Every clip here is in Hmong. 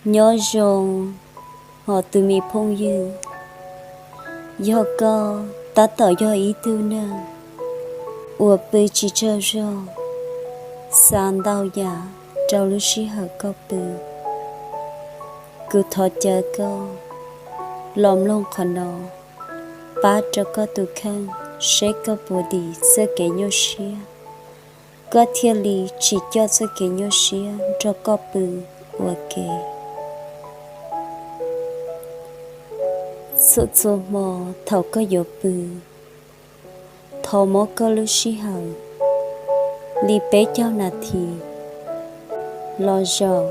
Nyob zoo, hos tus me phooj ywg, yog koj tab tom yog ib tug neeg uas pw tsis tsaug zog, xav ntau yam rau lub sij hawm koj pw, kuv thov caw koj los mloog qhov no, pab rau koj tus kheej seb koj puas dim txoj kev nyuaj siab, koj thiaj li tsis coj txoj kev nyuaj siab nrog koj pw ua ke. Txhua txhua hmo thaum koj yuav pw, thov muab koj lub sij hawm li peb caug nas this los zaum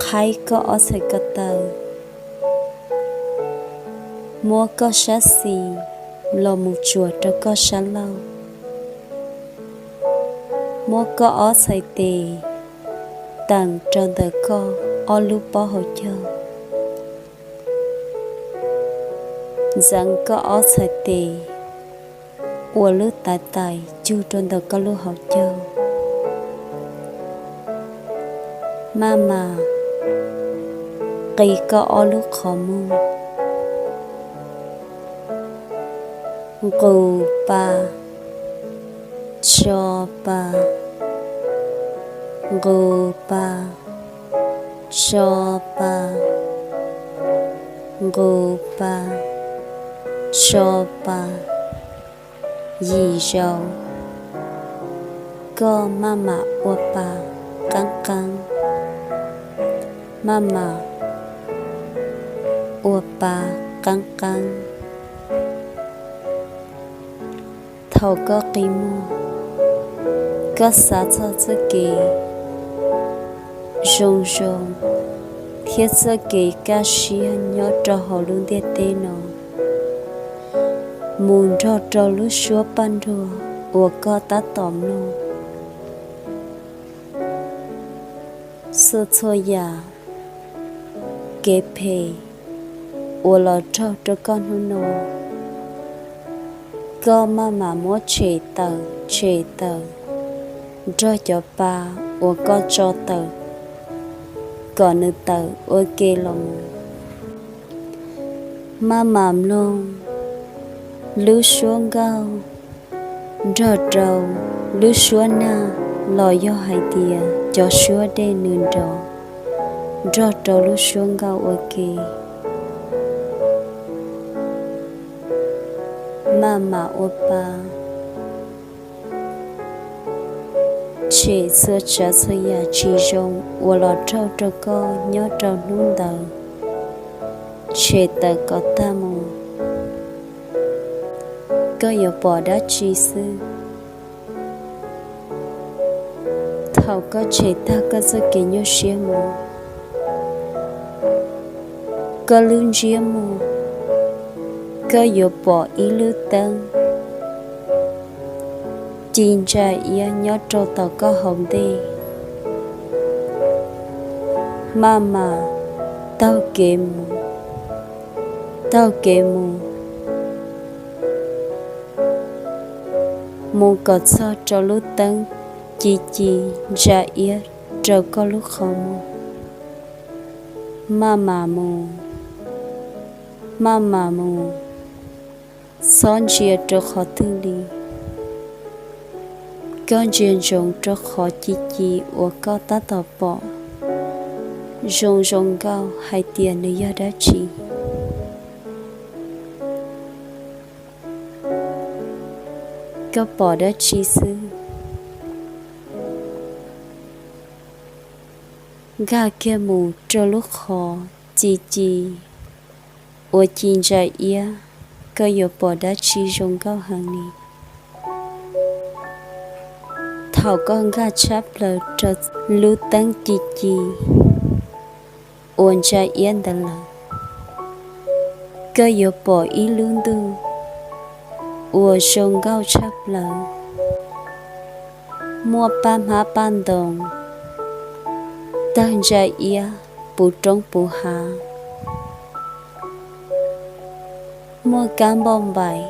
qhaib koj ob txhais ko taw, muab koj sab xis los mus tsuas rau koj sab laug, muab koj ob txhais tes teem rau ntawm koj ob lub pob hauv caug, ntxeev koj ob txhais tes ua lub tais tais cug rau ntawm koj lub hauv caug, maj mam qi koj ob lub qhov muag, nqus pa, tso pa, nqus pa, tso pa, nqus pa, tso pa, yim zaus. Koj maj mam ua pa qeeb qeeb, maj mam ua pa qeeb qeeb. Thaum koj qi muag, koj xav txog txoj kev zoo zoo thiab txoj kev kaj siab nyob rau hauv lub ntiaj teb no mus nrog rau lub suab paj nruag uas koj tab tom mloog. Txhua txhua yam kev phem uas los raug rau koj hnub no, koj maj mam muab tshem tawm tshem tawm nrog cov pa uas koj tso tawm kom nws tawm ua ke los mus. Maj mam mloog lub suab nkauj nrog rau lub suab nag los yog hais tias cov suab dej nws nrov nrog rau lub suab nkauj ua ke. Maj mam ua pa tshem txhua tsav txhua yam tsis zoo uas los raug rau koj nyob rau hnub ntawd, tshem tawm kom tag mus. Koj yuav pom dab tsi xwb? Thaum koj tshem tag koj txoj kev nyuaj siab mus, koj lub ntsiab mus, koj yuav pom ib lub teeb ci ntsa iab nyob rau tom koj hauv ntej. Maj mam taug kev mus, taug kev mus, mus kom txog rau lub teeb ci ci ntsa iab rau koj lub qhov muag. Maj mam mus, maj mam mus, txhob ntsia rau qhov twg li. Koj ntsia ntsoov rau qhov ci ci uas koj tab tom pom zoo zoo nkauj hais tias nws yog dab tsi. Koj pom dab tsi xwb? Nkag kiag mus rau lub qhov ci ci uas ci ntsa iab, koj yuav pom dab tsi zoo nkauj heev li. Thaum koj nkag tshab plaws rau lub teeb ci ci uas ntsa iab ntawd lawm, koj yuav pom ib lub ntuj uas zoo nkauj tshaj plaws, muaj paj hmab paj ntoos, tawg ntsa iab puv roob puv hav, muaj kab npauj npaim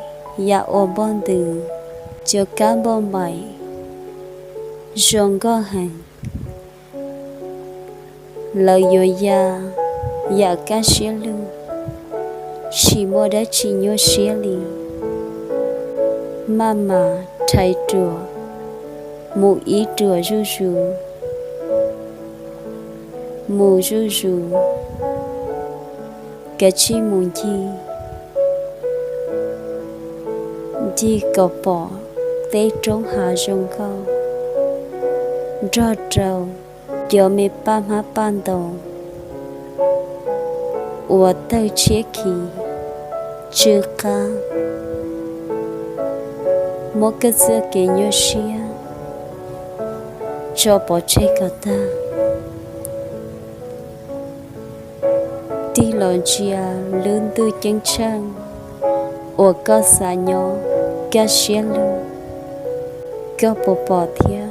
ya ua npoj ntws, cov kab npauj npaim zoo nkauj heev. Lawv yuav ya yam kaj siab lug, tsis muaj dab tsi nyuaj siab li. Maj mam rhais ruam, mus ib ruam zuj zus, mus zuj zus, kav tsij mus ncig, ncig kom pom teb roob hav zoo nkauj, nrog rau cov me paj hmab paj ntaus uas tawg tshiab khiv tsw qab, muab koj txoj kev nyuaj siab tso pov tseg kom tag. Tig los ntsia lub ntuj ceeb tsheej uas koj xav nyob kaj siab lug, koj puas pom thiab?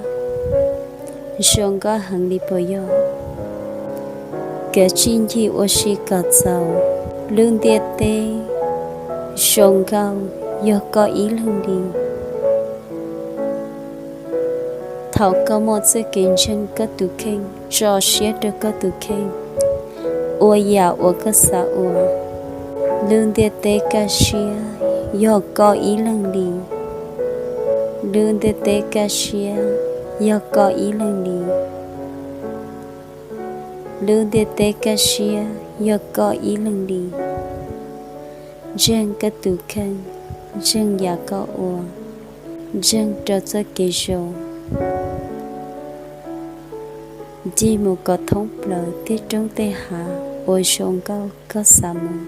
Zoo nkauj heev li puas yog? Kav tsij ncig ua si kom txaus. Lub ntiaj teb zoo nkauj yog koj ib leeg li. Thaum koj muaj txoj kev ntseeg koj tus kheej, tso siab rau koj tus kheej, ua yam uas koj xav ua, lub ntiaj teb kaj siab yog koj ib leeg li. Lub ntiaj teb kaj siab yog koj ib leeg li. Lub ntiaj teb kaj siab yog koj ib leeg li. Ntseeg koj tus kheej, ntseeg yam koj ua, ntseeg rau txoj kev zoo, ncig mus kom thoob plaws tej roob tej hav uas zoo nkauj koj xav mus.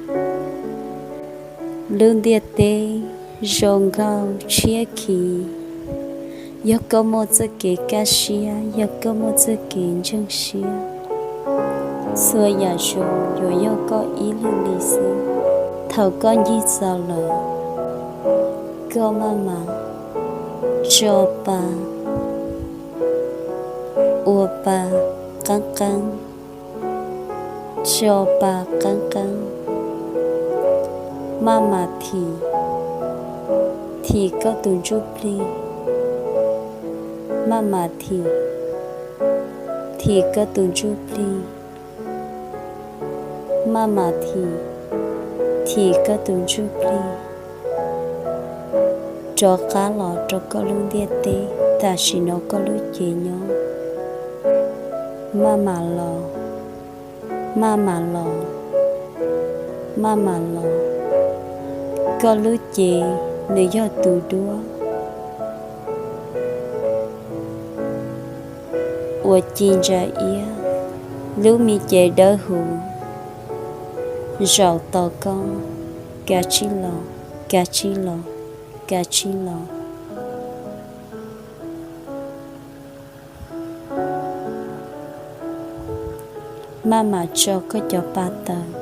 Lub ntiaj teb zoo nkauj tshiab khiv yog koj muaj txoj kev kaj siab, yog koj muaj txoj kev ntseeg siab. Txhua yam zoo yuav yog koj ib leeg li xwb. Thaum koj ncig txaus lawm, koj maj mam tso pa, ua pa qeeb qeeb, tso pa qeeb qeeb, maj mam thim, thim koj tus ntsuj plig, maj mam thim, thim koj tus ntsuj plig, maj mam thim, thim koj tus ntsuj plig, rov qab los rau koj lub ntiaj teb tam sim no koj lub cev nyob. Maj mam los, maj mam los, maj mam los. Koj lub cev nws yog tus duab uas ci ntsa iab, lub me cev dawb huv zaum tos koj, kav tsij los, kav tsij los, kav tsij los. Maj mam tso koj cov pa taws,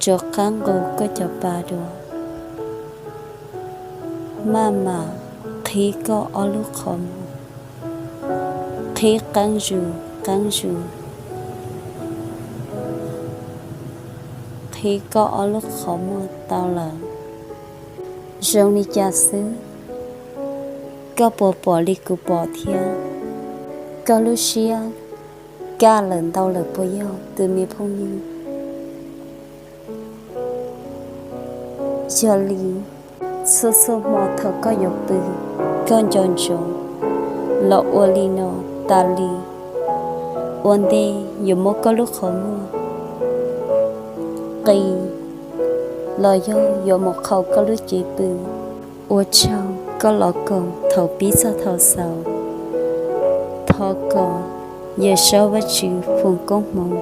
rov qab nqus koj cov pa dua, maj mam qhib koj ob lub qhov muag, qhib qeeb zus qeeb zus, qhib koj ob lub qhov muag tau lawm. Zoo li cas xwb, koj puas pom li kuv pom thiab? Koj lub siab kaj lawm ntau lawm puas yog tus me phooj ywg? Yog li, txhua txhua hmo thaum koj yuav pw, koj nco ntsoov los ua li no tas li, ua ntej yuav muab koj lub qhov muag qi los yog yuav mus qhau koj lub cev pw. Ua tsaug koj los koom thaum pib txog thaum xaus. Thov kom Yawm Saub Vajtswv foom koob hmoov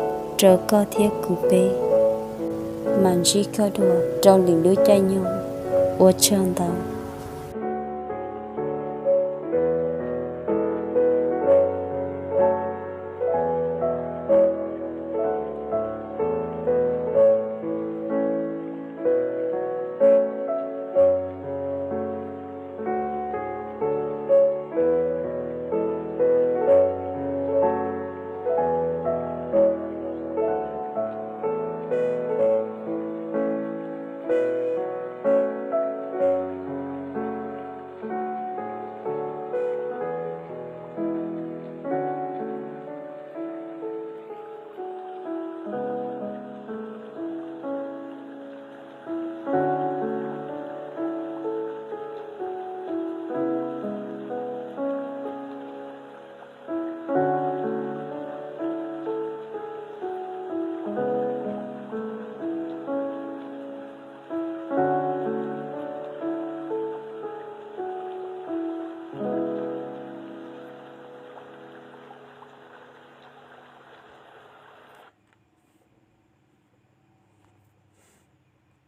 rau koj thiab kuv peb, mam ntsib koj dua rau lwm lub caij nyoog. Ua tsaug ntau.